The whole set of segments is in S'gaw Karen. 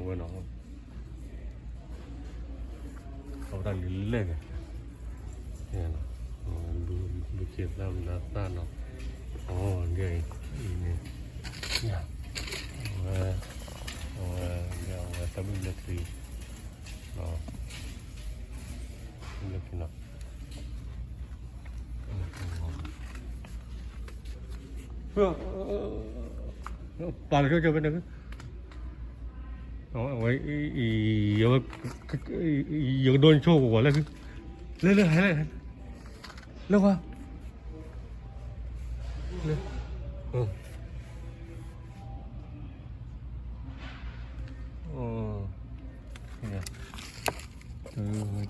ဝဲနီၤ, အဝဲတၢ်လံၤလဲၣ်န့ၣ်, လူၤက့ၤသၣ်မနၤသၣ်နီၤ, အီၤဒ်အံၤန့ၣ်, အဝဲ, အဝဲ, အဝဲတၢ်ဘုၣ်လၢခံ, လၢခံနီၤ ပာ်လီၤကၠိကၠိဖဲန့ၣ်, အဝဲ, ယကဒိနဆိကဝီၤလၢ, လၢလၢဟဲလၢ, လၢဝါ, လၢ,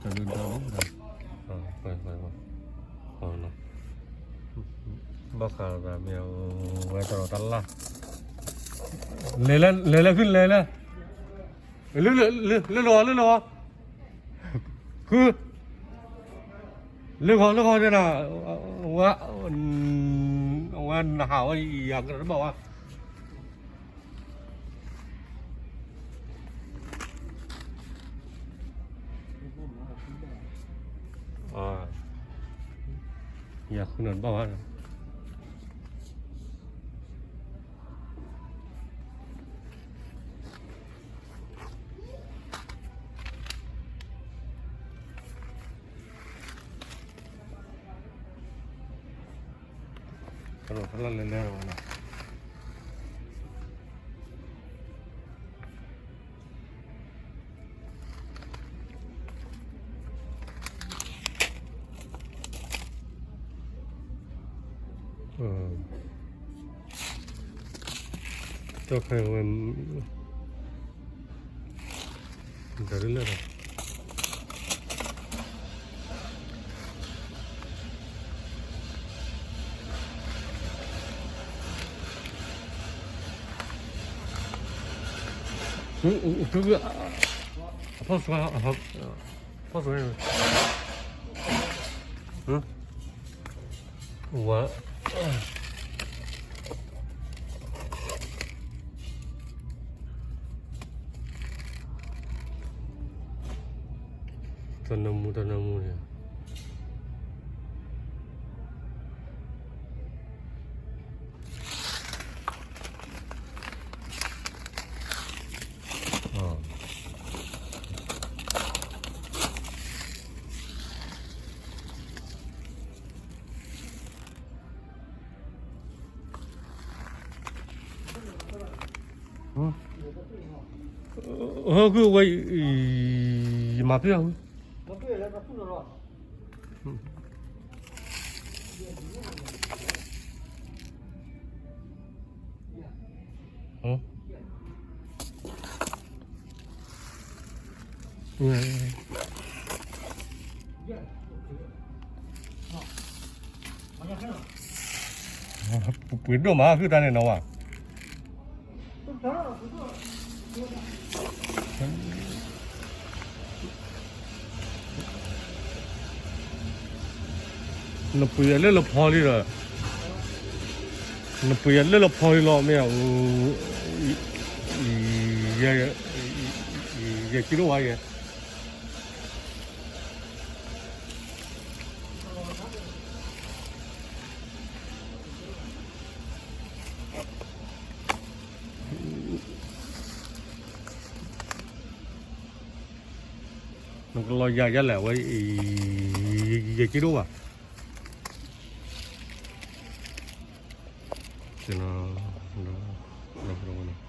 တၢ်လၢဒီး, ဘၣ်ဃးဒီးမ့ၢ်ဝဲတၢ်လီၢ်တၢ်လၢ်, လဲၤလဲၤလဲၤလဲၤဖုလဲၤလဲၤ, လၢလၢလၢလီၤလၢလီၤ, ဃု, လၢဃီလၢဃီန့ၣ်, ဝဲ, ဝဲနဟးဝဲယၤကတဘၣ်ဝဲ ယၤဃုနၤတဘၣ်ဘၣ်, တၢ်လီၢ်လဲၤလဲၤလီၤနီၤ ကၠီၣ်ခဲဝဲ, တၢ်လၢလၢ်ဒီး အဖီၣ်စွါ, အဖီၣ်စွါ, ဝါ, တၢ်နၢမူ တၢ်နၢမူန့ၣ် ဟၢကုဝဲ, ယမၤပ့ၢ်အီၤ, ပှ့ၤဒိၣ်မး ဟုၣ်တၢ်န့ၣ်နီၤဝဲ နပှ့ၤအလၢလၢဖီလံဒီး, နပှ့ၤအလၢလၢဖီလံလီၤ မ့ၢ်, ယဲၢ်ကံဒိၣ်ဝါယဲၢ် နကလီၤယၤယၤလဲၣ် အဝဲ ယက့ၤဒိၣ်ဘၣ် ဒီး